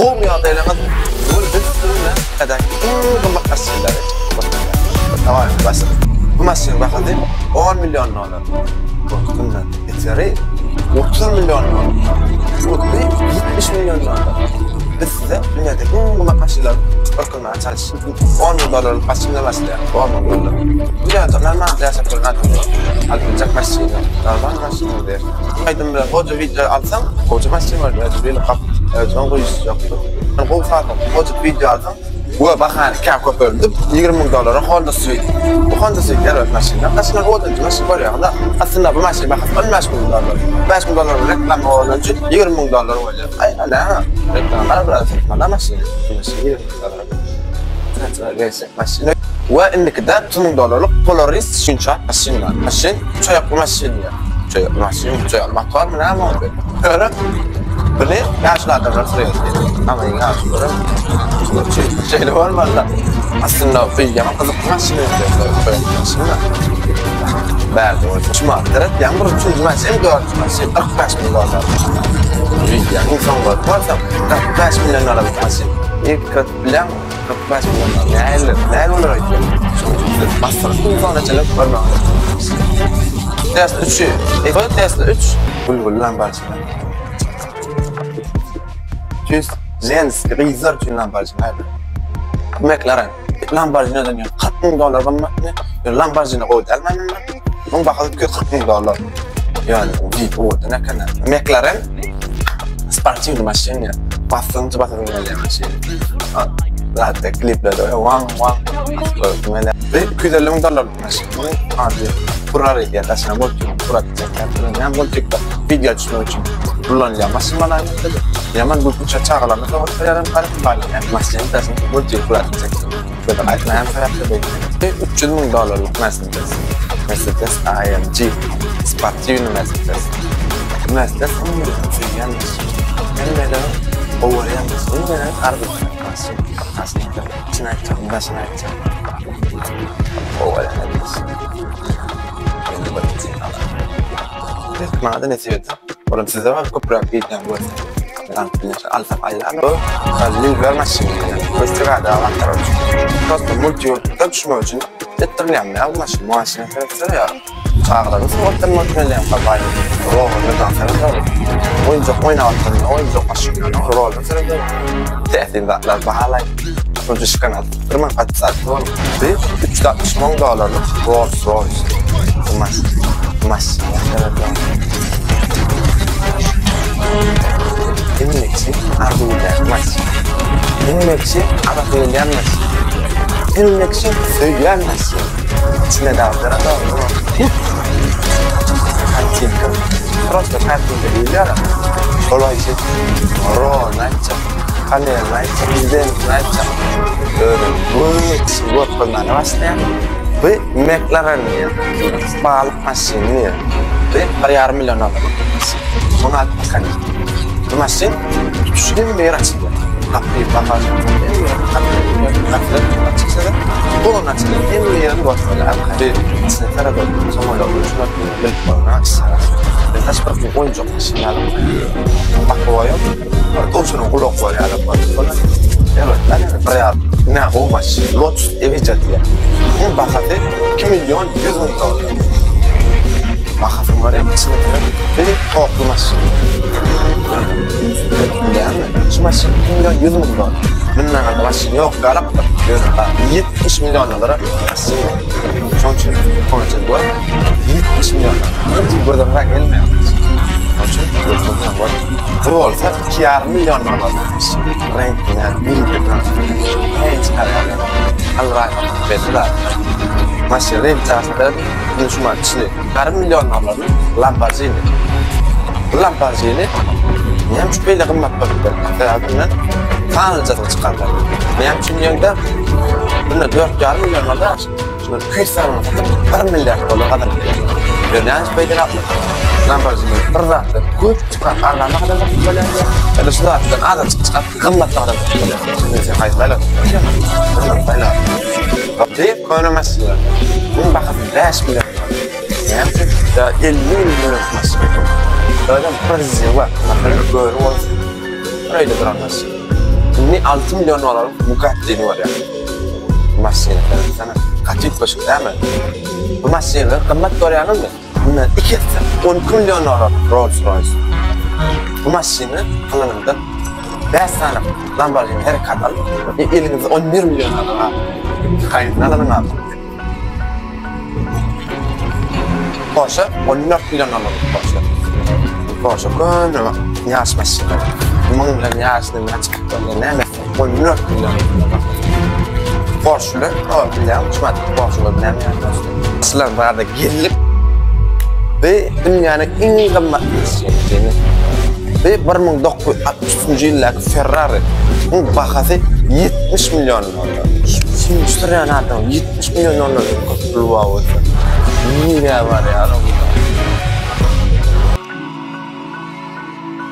Gowy ýagdaýlaryňyz bugün biz siziň bilen dünýädäki iň gymmat maşynlary görkezýäris. Daway başladyk. Bu maşynyň bahasy 10 million dollar. Bundan beteri 30 million dollar. Utly 70 million dollar. Biz size dünýädäki iň gymmat maşynlary görkezmäge çalyşdyk. 10 müň dollarlyk maşyndan başlaýar. 10 müň dollar. Dünýäde normal ýaşap duran adamlar alyp biljek maşyny. Normal maşyn diýer. Aýdym bilen goja wideo alsaň, goja maşyn bolýar. Özüň kap, özüň guýusy ýokdur. Gowy satyň, goja wideo alsaň, we bahany kä köpeldip, 20 müň dollara Honda Civic. Bu Honda Civic erbet maşyn. Aslynda odunjy maşyn bolýar-da. Aslynda bu maşyn bahasy 15 müň dollar. 5 müň dollar reklama bolany üçin 20 müň dollar bolýar. Aý, näme? Reklama biraz satmaly maşyn. Maşyn 20 müň dollar. Maşyn. We indikide 30 müň dollarlyk Polaris şunça maşyn bar. Maşyn üç aýakly maşyn diýýär. Üç aýakly maşyn, üç aýakly motor mı näme oldy? Ýöne buni ýaşuly adamlar sürýär. Ama ýaşulylar şeýle bolmaly. Aslynda bu ýaman gyzykly maşyn maşyn. Bärde bolsa şu manat ýa bir üçünji maşyn, dördünji maşyn 45 müň dollar. Ýa soň bolsa 45 million dollar maşyn. İlk bilen 45 million näle, näle bolar aýtýar. Şonuň üçin basdyryp iň soňuna çenli görmäge. Tesla 3-ü. E, Tesla 3. Gül-gül Lamborghini. Tüýs ženski gyzlar üçin Lamborghini. McLaren. Lamborghini-den ýa 40 müň dollar gymmatmy? Lamborghini gowy dälmi indi? Muň bahasy 240 müň dollar. Ýöne diýip owadan eken. McLaren sportiwny maşyn ýa. Basdygyňça basasyň gelýän maşyn. Zatda kliplerde waň waň mele. 250 müň dollar maşyn. Muň ady Ferrari diýýär daşyna multik surat çekýär. Näme multikde wideo düşmek üçin kullanylýan maşyn balaýmakda. Ýaman gülkünç çagalarna sowgat berýärem garyp baýlaýan maşyn daşyna multik surat çekýär. Şöyle aýtmaýan sebäpli beýle. 300 müň dollarlyk Mercedes. Mercedes AMG. Sportiwny Mercedes. Mercedes iň söýýän maşyn. Hemmeleriň gowy görýän maşyn. Hemmeleriň arzuw edýän maşyn. Aslynda çyn aýtjak, daşyny aýtjak. Gowy görýän maşyn. Indi bir Maňa-da nesip etse. Olam size bar köpräk wideony görse. Alsam aýlar. Bu Liver maşyny. Köştügada alanlar üçin. Prosta multiýurtda düşmek üçin etdirilýän ýa maşyn. Maşyna seretse ýa çagalaryň suratlaryny görkezýän baý. Rolunda da seretse. Oýunjak oýnap oturan oýunjak maşyn. Rolunda seretse. Täsin zatlar bahalay. Şonça şikanat. Bir patsat bol. Bir 360 müň dollarlyk Rolls Royce. Bu maşyn. Bu maşyn. Hemmesi arzuw edýän maşyn. Hemmesi arzuw edýän maşyn. Hemmesi söýýän maşyn. İçine daglara da Kartinka. Prosta kartinka diýilýär. Şol aýçy. Ron aýtjak. Kamerany aýtjak. Prezidentini aýtjak. Özüm bu görkezmäne başlaýar. Bu McLaren diýýär. Balyk maşyny diýýär. Bu 1,5 million dollar. Muny alyp bakalım. Bu maşyn tutuşy hemme ýer açylýar. Gapy, bagaj, hemme ýer gapy, açylsa da, golun açylýar. Hemme ýerini görkezýär. Bir içine tarap soňra uçmak bilip bolmaz. Taş bir oýunjak maşyn ýaly. Gapy goýup, towşanyň gulak bolýar. Evet, bir ýar. Ne gowy maşyn. Lotus Evija diýýär. Muň bahasy 2 million 100 müň dollar. Bahasyny görýän içine girip, bir tokly maşyn. Bilýärmi? Şu maşyn 2 million 100 müň dollar. Mundan artyk maşyn ýok galapdyr. Ýöne 70 million dollara maşyn. Şonuň üçin şonuň üçin bu 70 million dollar. Hiç göz öňüne gelmeýär. Şonuň üçin göz öňüne Bu bolsa 2,5 million dollar. Reňkine, bildirme. Hiç çykarýar. Alraý belli zat. Maşyn renk çaşda düşman içini. Yarım milyon dollarlyk Lamborghini. Bu Lamborghini näme üçin beýle gymmat bolup biler? Sebäbi bundan sanlyjasyny çykardylar. Näme üçin diýende, bunda 4,5 milyon dollar, şundan 200 sanyny satyp 1 milliard dollar gazanyp biler. Ýöne näme üçin beýle zatlar? Lamborghini bir zatdan köp çykaryp arzan bahadan satyp bolýar. Ýa-da şu zatdan azajyk çykaryp gymmat bahadan satyp bolýar. Şimdi sen haýsy saýlap? Gymmat saýlap. Diýip, köne maşynlar. Muň bahasy 5 million dollar. Näme üçin? Ýa 50 million maşyn. Özem bir zewak, maşyn göri bolsun. Bir öýde duran maşyn. Indi 6 million dollarlyk Bugatti-ni görýär. Bu maşyny seretsene. Gaty üýtgeşik dälmi? Bu maşyny gymmat görýäňizmi? Mundan iki esse 12 million dollar Rolls Royce. Bu maşyny alanyňda 5 sany Lamborghini Huracan al, eliňizde 11 million dollar bar. Haýsyny alanyň abi? Porsche 14 million dollarlyk Porsche. Porsche köne ýaş maşyn. Muň bilen ýaşyny näçe bolýar näme? 14 million dollar. Porsche bilen, o bilýän, şumat Porsche bilen näme ýaşy? Şular barada gelip we dünýäniň iň gymmat maşyny. We 1963-nji ýyldaky Ferrari. Bu bahasy 70 million dollar. Şimdi sürýän adam 70 million dollar köp pul bar bolsa. Nirä barýar o?